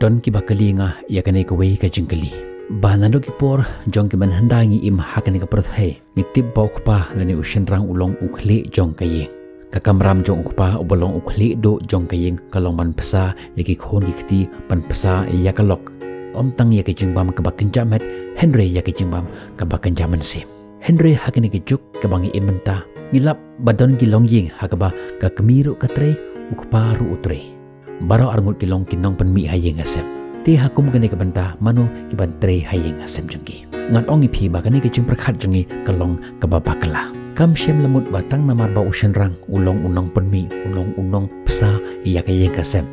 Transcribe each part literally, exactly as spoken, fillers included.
Don kiba kylli nga ïa kane kawei ka jingkylli. Ba naduh ki por jong ki mynhyndai ngi im ha kane ka pyrthei, ngi tip ba u kpa lane u shynrang u long u khlieh jong ka ïing. Ka kamram jong u kpa uba long u khlieh duh jong ka ïing ka long ban bsa ïa ki khun ki kti, ban bsa ïa ka lok. Ym tang ïa ka jingbam kaba kynja met, hynrei ïa ka jingbam kaba kynja mynsiem. Hynrei ha kane ka juk kaba ngi im mynta, ngi lap ba don ki longïing ha kaba ka kmie ruh ka trei, u kpa ruh u trei. Baroh arngut ki long ki nongpynmih ha ïing ha sem. Te ha kum kane ka bynta, mano ki ban trei ha ïing ha sem jong ki? Ngan ong ïa phi ba kane ka jingpyrkhat jong ngi ka long kaba bakla. Kam shym la mut ba tang namar ba u shynrang u long u nongpynmih, u long u nongbsa ïa ka ïing ka sem,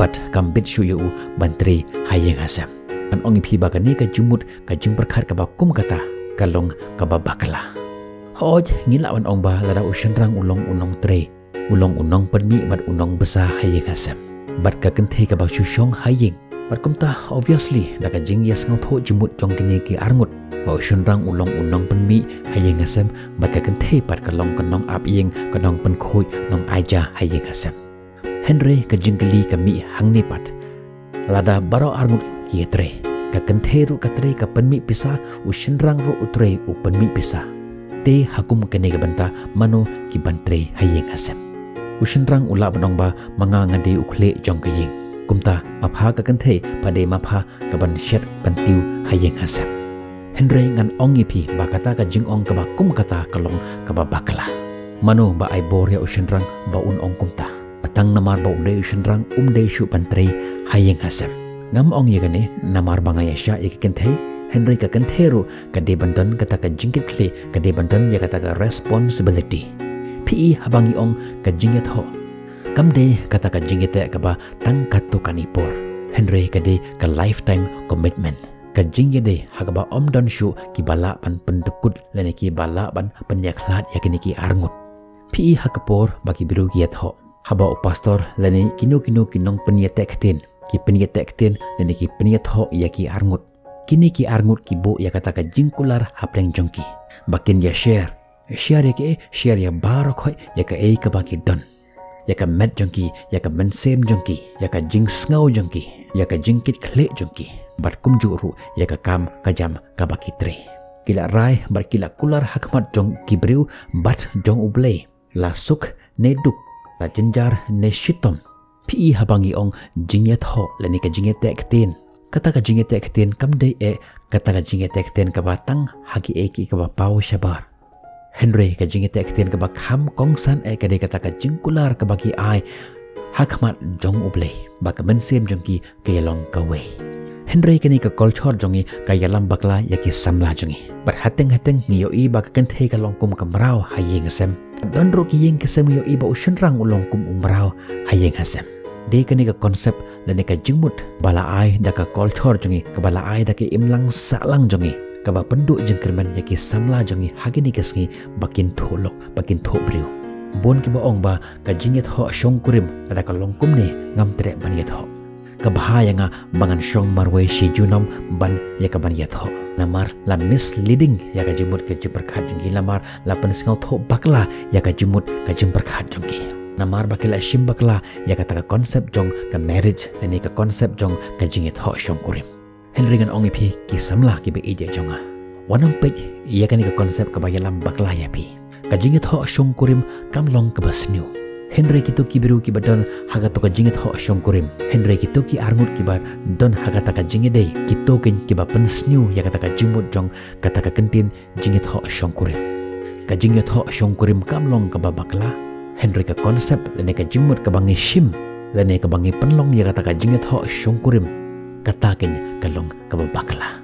bad kam bit shuh ïa u ban trei ha ïing ha sem. Ngan ong ïa phi ba kane ka jingmut, ka jingpyrkhat kaba kum kata ka long kaba bakla. Hooid, ngi lah ban ong ba lada u shynrang u long u nongtrei, u long u nongpynmih bad u nongbsa ha ïing ha sem, bad ka kynthei kaba shu shong ha ïing. Bad kumta, obviously, da ka jingïasngewthuh jingmut jong kine ki arngut, ba u shynrang u long u nongpynmih ha ïing ha sem, bad ka kynthei pat ka long ka nongap ïing, ka nongpynkhuid, nongaija ha ïing ha sem. Hynrei ka jingkylli ka mih hangne pat. Lada baroh arngut ki ïatrei, ka kynthei ruh ka trei ka pynmih pisa, u shynrang ruh u trei u pynmih pisa, te ha kum kane ka bynta mano ki ban trei ha ïing ha sem? U shynrang u lah ban ong ba, ma nga nga dei u khlieh jong ka ïing. Kumta, ma pha ka kynthei pat dei ma pha ka ban shet ban tiew ha ïing ha sem. Hynrei ngan ong ïa phi ba kata ka jingong kaba kum kata ka long kaba bakla. Mano ba ai bor ïa u shynrang ba un ong kumta? Ba tang namar ba u dei u shynrang um dei shuh ban trei ha ïing ha sem. Ngam ong ïa kane namar ba nga ïa shah ïa ka kynthei, hynrei ka kynthei ruh ka dei ban don kata ka jingkitkhlieh, ka dei ban don ïa kata ka responsibility. Phi i haba ngi ong ka jingïathoh, kam dei kata ka jingïateh kaba tang katto katne por, hynrei ka dei ka lifetime commitment. Ka jingïadei ha kaba ym don shuh kiba lah ban pyndkut lane kiba lah ban pynïakhlad ïa kine ki arngut. Phi i ha ka por ba ki briew ki ïathoh, haba u pastor lane kino kino ki nongpynïateh ktien ki pynïateh ktien lane ki pynïathoh ïa ki arngut, kine ki arngut ki buh ïa kata ka jingkular hapdeng jong ki ba kin ïa share, share ïa kaei? Share ïa baroh khoit ïa kaei kaba ki don, ïa ka met jong ki, ïa ka mynsiem jong ki, ïa ka jingsngew jong ki, ïa ka jingkitkhlieh jong ki, bad kumjuh ruh ïa ka kam ka jam kaba ki trei. Ki la rai bad ki la kular ha khmat jong ki briew bad jong U Blei, la suk ne duk, la jynjar ne shitom. Phi i haba ngi ong jingïathoh lane ka jingïateh ktien, kata ka jingïateh ktien kam dei eh kata ka jingïateh ktien kaba tang ha kiei kiei kaba paw shabar, hynrei ka jingïateh ktien kaba kham kongsan eh ka dei kata ka jingkular kaba ki ai ha khmat jong U Blei ba ka mynsiem jong ki ka ïalong kawei. Hynrei kane ka culture jong ngi ka ïalam bakla ïa ki samla jong ngi. Bad hateng hateng ngi ïohi ba ka kynthei ka long kum ka mraw ha ïing ha sem. Don ruh ki ïing ki sem ngi ïohi ba u shynrang u long kum u mraw ha ïing ha sem. Dei kane ka concept lane ka jingmut ba la ai da ka culture jong ngi, kaba la ai da ka imlang sahlang jong ngi, kaba pynduh jingkyrmen ïa ki samla jong ngi ha kine ki sngi ba kin thuh lok, ba kin thuh briew. Bun kiba ong ba ka jingïathoh shongkurim lada ka long kumne ngam treh ban ïathoh. Ka bha ïa nga ba ngan shong marwei shi junom ban ïa ka ban ïathoh. Namar la misleading ïa ka jingmut ka jingpyrkhat jong ki, namar la pynsngewthuh bakla ïa ka jingmut ka jingpyrkhat jong ki. Namar ba ki la shim bakla ïa kata ka concept jong ka marriage lane ka concept jong ka jingïathoh shongkurim. Hynrei ngan ong ïa phi ki samla kiba ïeit jong nga, wat nym peit ïa kane ka concept kaba ïalam bakla ïa phi. Ka jingïathoh shongkurim kam long kaba sniew. Hynrei kito ki briew kiba don ha kato ka jingïathoh shongkurim, hynrei kito ki arngut kiba don ha kata ka jingïadei, kito kein kiba pynsniew ïa kata ka jingmut jong kata ka kyntien jingïathoh shongkurim. Ka jingïathoh shongkurim kam long kaba bakla, hynrei ka concept lane ka jingmut kaba ngi shim lane kaba ngi pynlong ïa kata ka jingïathoh shongkurim, kata kein ka long kaba bakla.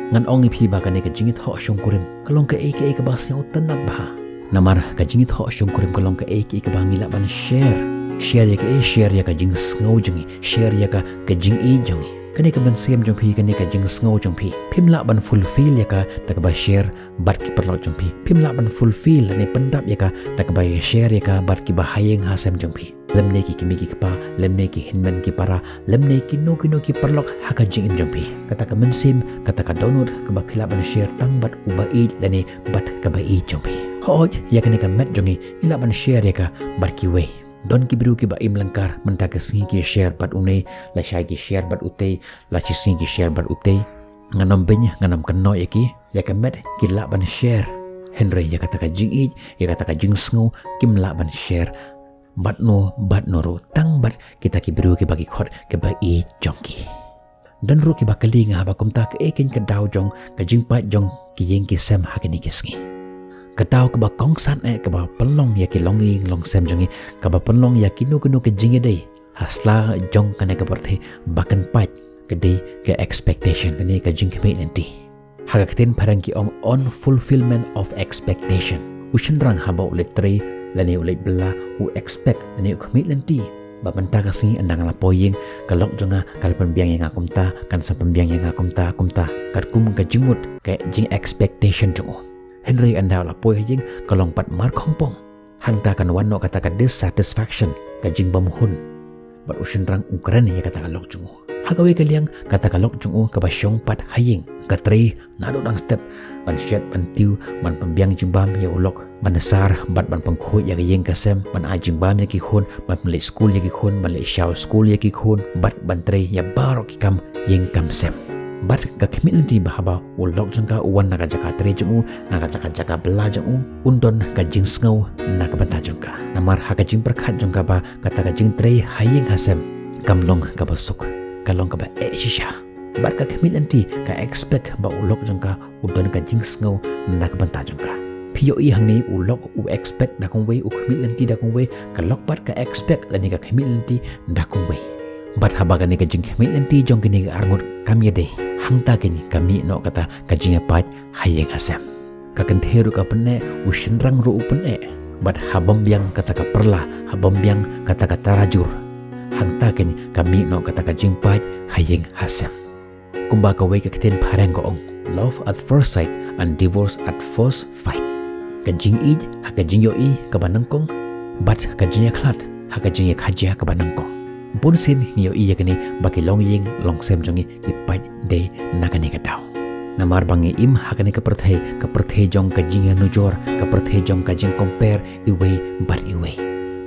Ngan ong ïa phi ba kane ka jingïathoh shongkurim ka long kaei kaei kaba sngewtynnat bha. Namar ka jingïathoh shongkurim ka long kaei kaei kaba ngi lah ban share. Share ïa kaei? Share ïa ka jingsngew jong ngi, share ïa ka, ka jingïeit jong ngi. Kane ka mynsiem jong phi, kane ka jingsngew jong phi, phim lah ban fulfill ïa ka da kaba share bad ki paralok jong phi. Phim lah ban fulfill lane pyndap ïa ka da kaba share ïa ka bad kiba ha ïing ha sem jong phi, lymne ki kmie ki kpa, lymne ki hynmen ki para, lymne kino kino ki paralok ha ka jingim jong phi. Kata ka mynsiem, kata ka dohnud kaba phi lah ban share tang bad uba ïeit lane bad kaba ïeit jong phi. Hooid, ïa kane ka met jong ngi ngi lah ban share ïa ka bad kiwei. Don ki briew kiba im lyngkar, mynta ka sngi ki share bad une, lashai ki share bad utei, la shi sngi ki share bad utei. Ngan ym beiñ, ngan ym kynnoh ïa ki, ïa ka met ki lah ban share. Hynrei ïa kata ka jingïeit, ïa kata ka jingsngew, kim lah ban share bad no, bad no ruh, tang bad kita ki briew kiba ki khot kiba ïeit jong ki. Don ruh kiba kylli nga haba kumta, kaei keiñ ka daw jong ka jingpait jong ki ïing ki sem ha kine ki sngi. Ka daw kaba kongsan eh kaba pynlong ïa ki longïing longsem jong ngi, kaba pynlong ïa kino kino ka jingïadei ha sla jong kane ka pyrthei ba kan pait, ka dei ka expectation, kane ka jingkhmih lynti. Ha ka ktien phareng ki ong unfulfillment of expectation. U shynrang haba u leit trei lane u leit bylla, u expect lane u khmih lynti ba mynta ka sngi ynda nga la poi ïing, ka lok jong nga ka la pynbiang ïa nga kumta, kan sa pynbiang ïa nga kumta, kumta, katkum ka jingmut, ka jing expectation jong u. Hynrei ynda u la poi ha ïing, ka long pat markhongpong. Hangta kan wan noh kata ka dissatisfaction, ka jingbymhun. Bad u shynrang u kren ïa kata ka lok jong u. Ha kawei ka liang, kata ka lok jong u kaba shong pat ha ïing, ka trei naduh dang step, ban shet, ban tiew, ban pynbiang jingbam ïa u lok, ban sar bad ban pynkhuid ïa ka ïing ka sem, ban ai jingbam ïa ki khun, ban pynleit skul ïa ki khun, ban leit shaw skul ïa ki khun, bad ban trei ïa baroh ki kam ïing kam sem. Bad ka khmih lynti ba haba u lok jong ka u wan na ka jaka trei jong u, na kata ka jaka bylla jong u, un don ka jingsngew na ka bynta jong ka. Namar ha ka jingpyrkhat jong ka ba kata ka jingtrei ha ïing ha sem kam long kaba suk, ka long kaba eh shisha. Bad ka khmih lynti ka expect ba u lok jong ka u don ka jingsngew na ka bynta jong ka. Phi ïohi hangne, u lok u expect da kumwei, u khmih lynti da kumwei, ka lok pat ka expect lane ka khmih lynti da kumwei. Bad haba kane ka jingkhmih lynti jong kine ki arngut kam ïadei, hangta keiñ ka mih noh kata ka jingïapait ha ïing ha sem. Ka kynthei ruh ka pyneh, u shynrang ruh u pyneh. Bad ha bym biang kata ka pyrla, ha bym biang kata ka tarajur, hangta keiñ ka mih noh kata ka jingpait ha ïing ha sem. Kumba kawei ka ktien phareng ka ong, love at first sight and divorce at first fight. Ka jingïeit ha ka jingïohi kaba nyngkong, bad ka jingïakhlad ha ka jingïakajia kaba nyngkong. Bun sien ngi ïohi ïa kane ba ki longïing longsem jong ngi ki pait dei na kane ka daw. Namar ba ngi im ha kane ka pyrthei, ka pyrthei jong ka jingïanujor, ka pyrthei jong ka jingcompare iwei bad iwei.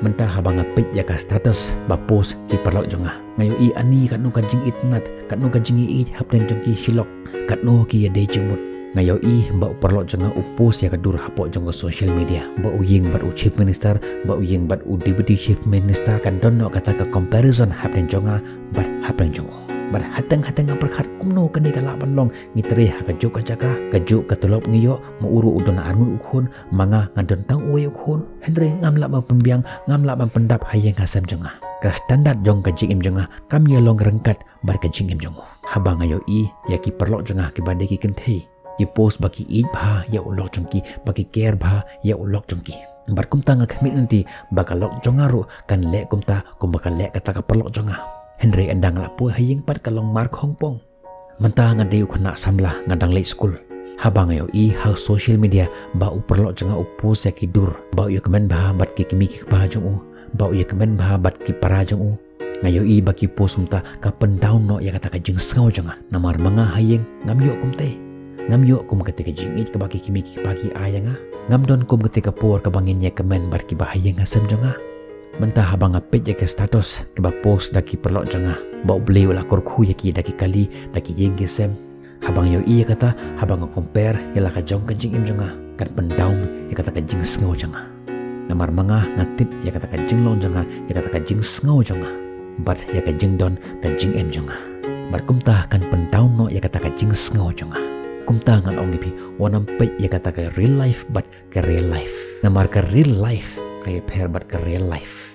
Mynta haba nga peit ïa ka status ba post ki paralok jong nga, nga ïohi ani katno ka jingitynnad, katno ka jingïeit hapdeng jong ki shi lok, katno ki ïadei jingmut. Nga ïohi ba u paralok jong nga u post ïa ka dur hapoh jong ka social media, ba u ïeng bad u chief minister, ba u ïeng bad u deputy chief minister, kan don noh kata ka comparison hapdeng jong nga bad hapdeng jong u. Bad hateng hateng nga pyrkhat kumno kane ka lah ban long, ngi trei ha kajuh ka jaka, kajuh ka tulop ngi ïoh, ma u ruh u don arngut u khun, ma nga nga don tang uwei u khun. Hynrei ngam lah ban pynbiang, ngam lah ban pyndap ha ïing ha sem jong nga. Ka standard jong ka jingim jong nga kam ïalong ryngkat bad ka jingim jong u. Haba nga ïohi ïa ki paralok jong nga kiba dei ki kynthei, ki post ba ki ïeit bha ïa u lok jong ki, ba ki care bha ïa u lok jong ki. Bad kumta nga khmih lynti ba ka lok jong nga ruh kan leh kumta kumba ka leh kata ka paralok jong nga. Hynrei ynda nga la poi ha ïing pat ka long markhongpong. Mynta nga dei u khynnah samla, nga dang leit skul. Haba nga ïohi ha social media ba u paralok jong nga u post ïa ki dur, ba u ïakmen bha bad ki kmie ki kpa jong u, ba u ïakmen bha bad ki para jong u, nga ïohi ba ki post kumta ka pyndown noh ïa kata ka jingsngew jong nga. Namar ma nga ha ïing ngam ïoh kumtei. Ngam ïoh kum kata ka jingïeit kaba ki kmie ki kpa ki ai ïa nga. Ngam don kum kata ka por kaba ngin ïakmen bad kiba ha ïing ha sem jong nga. Mynta haba nga peit ïa ki status kiba post da ki paralok jong nga, ba U Blei u la kyrkhu ïa ki da ki kali, da ki ïing ki sem. Haba nga ïohi ïa kata, haba nga compare ïa la ka jong ka jingim jong nga, kan pyndown ïa kata ka jingsngew jong nga. Namar ma nga nga tip ïa kata ka jinglong jong nga, ïa kata ka jingsngew jong nga, bad ïa ka jingdon ka jingim jong nga. Bad kumta kan pyndown noh ïa kata ka jingsngew jong nga. Kumta ngan ong ïa phi, wat nym peit ïa kata ka real life bad ka real life. Namar ka real life ka ïapher bad ka real life.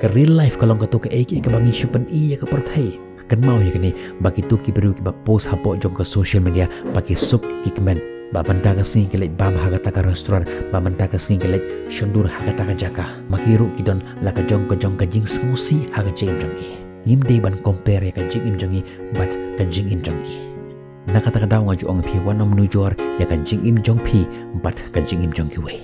Ka real life ka long kato kaei kaei kaba ngi shu pyni ïa ka pyrthei. Kynmaw ïa kane, ba kito ki briew kiba post hapoh jong ka social media ba ki suk ki kmen, ba mynta ka sngi ki leit bam ha kata ka restaurant, ba mynta ka sngi ki leit shon dur ha kata ka jaka. Ma ki ruh ki don la ka jong ka jong ka jingsngewsih ha ka jingim jong ki. Ngim dei ban compare ïa ka jingim jong ngi bad ka jingim jong ki. Na kata ka daw nga ju ong ïa phi, wat nym nujor ïa ka jingim jong phi bad ka jingim jong kiwei.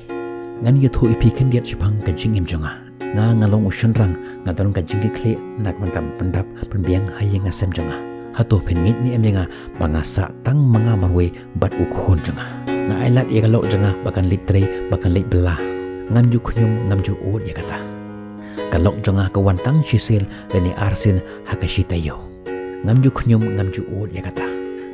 Ngan ïathuh ïa phi khyndiat shaphang ka jingim jong nga. Nga nga long u shynrang, nga don ka jingkitkhlieh na ka bynta pyndap pynbiang ha ïing ha sem jong nga. Hato phin ngeit ne em ïa nga ba nga sah tang ma nga marwei bad u khun jong nga? Nga ailad ïa ka lok jong nga ba kan leit trei, ba kan leit bylla. Ngam ju khñium, ngam ju ud ïa kata. Ka lok jong nga ka wan tang shisien lane arsien ha ka shi taïew. Ngam ju khñium, ngam ju ud ïa kata.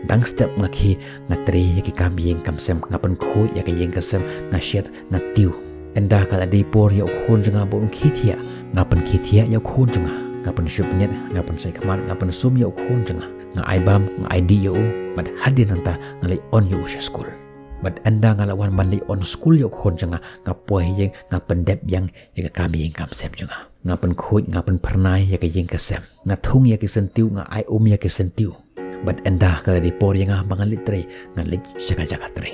Dang step nga khie, nga trei ïa ki kam ïing kam sem, nga pynkhuid ïa ka ïing ka sem, nga shet, nga tiew. Ynda ka la dei por ïa u khun jong nga ba un khie thiah, nga pynkhie thiah ïa u khun jong nga. Nga pynsheptieng, nga pynshai khmat, nga pynsum ïa u khun jong nga. Nga ai bam, nga ai dih ïa u, bad hadien nangta nga leit on ïa u sha skul. Bad ynda nga la wan ban leit on skul ïa u khun jong nga, nga poi ha ïing, nga pyndep biang ïa ka kam ïing kam sem jong nga. Nga pynkhuid, nga pynphyrnai ïa ka ïing ka sem. Nga thung ïa ki syntiew, nga ai um ïa ki syntiew. Bad ynda ka la dei por ïa nga ba ngan leit trei, nga leit sha ka jaka trei.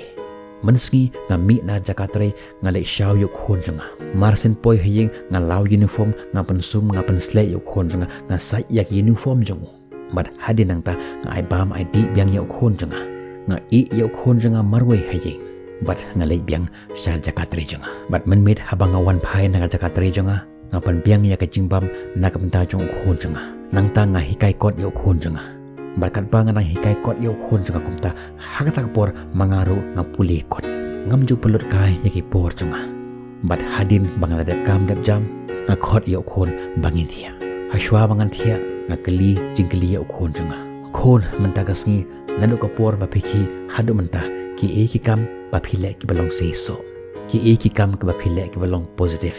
Mynsngi nga mih na jaka trei, nga leit shaw ïa u khun jong nga. Mar shen poi ha ïing, nga law uniform, nga pynsum, nga pynsleh ïa u khun jong nga, nga sait ïa ka uniform jong u. Bad hadien nangta nga ai bam ai dih biang ïa u khun jong nga. Nga ïeh ïa u khun jong nga marwei ha ïing. Bad nga leit biang sha jaka trei jong nga. Bad mynmiet haba nga wan phai na ka jaka trei jong nga, nga pynbiang ïa ka jingbam na ka bynta jong u khun jong nga. Nangta nga hikai kot ïa u khun jong nga. Bad katba nga dang hikai kot ïa u khun jong nga kumta, ha kata ka por ma nga ruh nga pule kot. Ngam ju pynlut kai ïa ki por jong nga. Bad hadien ba nga la dep kam dep jam, nga khot ïa u khun ba ngin thiah. Hashwa ba ngan thiah, nga kylli jingkylli ïa u khun jong nga. Khun, mynta ka sngi, naduh ka por ba phi khie haduh mynta, kiei ki kam ba phi leh kiba long seisoh? Kiei ki kam kiba phi leh kiba long positive?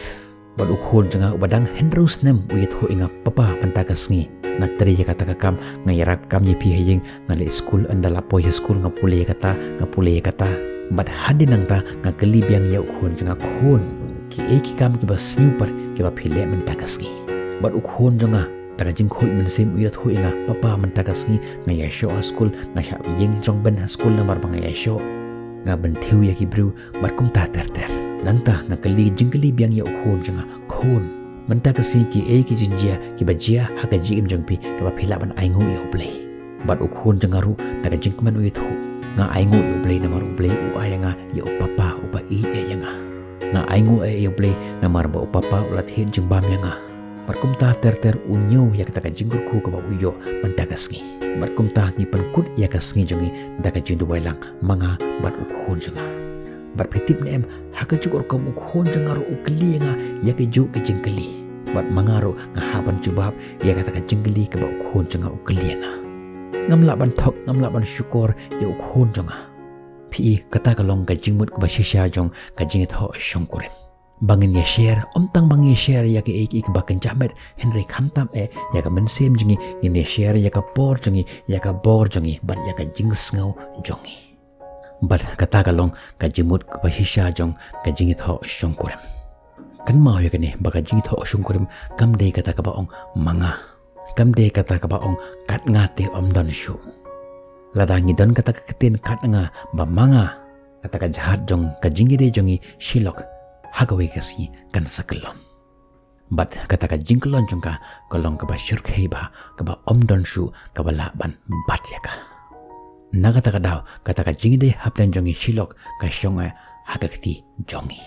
Bad u khun jong nga uba dang hynriew snem u ïathuh ïa nga, "Papa, mynta ka sngi nga trei ïa kata ka kam, nga ïarap kam ïa phi ha ïing, nga leit skul, ynda la poi ha skul nga pule ïa kata, nga pule ïa kata." Bad hadien nangta nga kylli biang ïa u khun jong nga, "Khun, kiei ki kam kiba sniew pat kiba phi leh mynta ka sngi?" Bad u khun jong nga da ka jingkhuid mynsiem u ïathuh ïa nga, "Papa, mynta ka sngi nga ïashoh ha skul, nga shah ïeng jrong beiñ ha skul namar ba nga ïashoh, nga bynthiew ïa ki briew, bad kumta ter ter." Nangta nga kylli jingkylli biang ïa u khun jong nga, "Khun, mynta ka sngi kiei ki jingjia kiba jia ha ka jingim jong phi kiba phi lah ban ainguh ïa U Blei?" Bad u khun jong nga ruh da ka jingkmen u ïathuh, "Nga ainguh ïa U Blei namar U Blei u ai ïa nga ïa u papa uba ïeit ïa nga. Nga ainguh ïa U Blei namar ba u papa u la thied jingbam ïa nga." Bad kumta ter ter u ñiew ïa kata ka jingkyrkhu kaba u ïoh mynta ka sngi. Bad kumta ngi pynkut ïa ka sngi jong ngi da ka jingduwai lang, ma nga bad u khun jong nga. Bad phi tip ne em, ha kajuh ka rukom u khun jong nga ruh u kylli ïa nga ïa kajuh ka jingkylli. Bad ma nga ruh nga hap ban jubab ïa kata ka jingkylli kaba u khun jong nga u kylli ïa nga. Ngam lah ban thok, ngam lah ban shukor ïa u khun jong nga. Phi i, kata ka long ka jingmut kaba shisha jong ka jingïathoh shongkurim. Ba ngin ïa share, ym tang ba ngin ïa share ïa kaei kaei kaba kynjah met, hynrei khamtam eh ïa ka mynsiem jong ngi, ngin ïa share ïa ka por jong ngi, ïa ka bor jong ngi, bad ïa ka jingsngew jong ngi. Bad kata ka long ka jingmut kaba shisha jong ka jingïathoh shongkurim. Kynmaw ïa kane, ba ka jingïathoh shongkurim kam dei kata kaba ong ma nga. Kam dei kata kaba ong kat nga te ym don shuh. Lada ngi don kata ka ktien kat nga bad ma nga, kata ka jingïaid jong ka jingïadei jong ngi shilok ha kawei ka sngi kan sa kyllon. Bad kata ka jingkyllon jong ka ka long kaba shyrkhei bha, kaba ym don shuh kaba lah ban bat ïa ka. Na kata ka daw, kata ka jingïadei hapdeng jong ngi shilok ka shong eh ha ka kti jong ngi.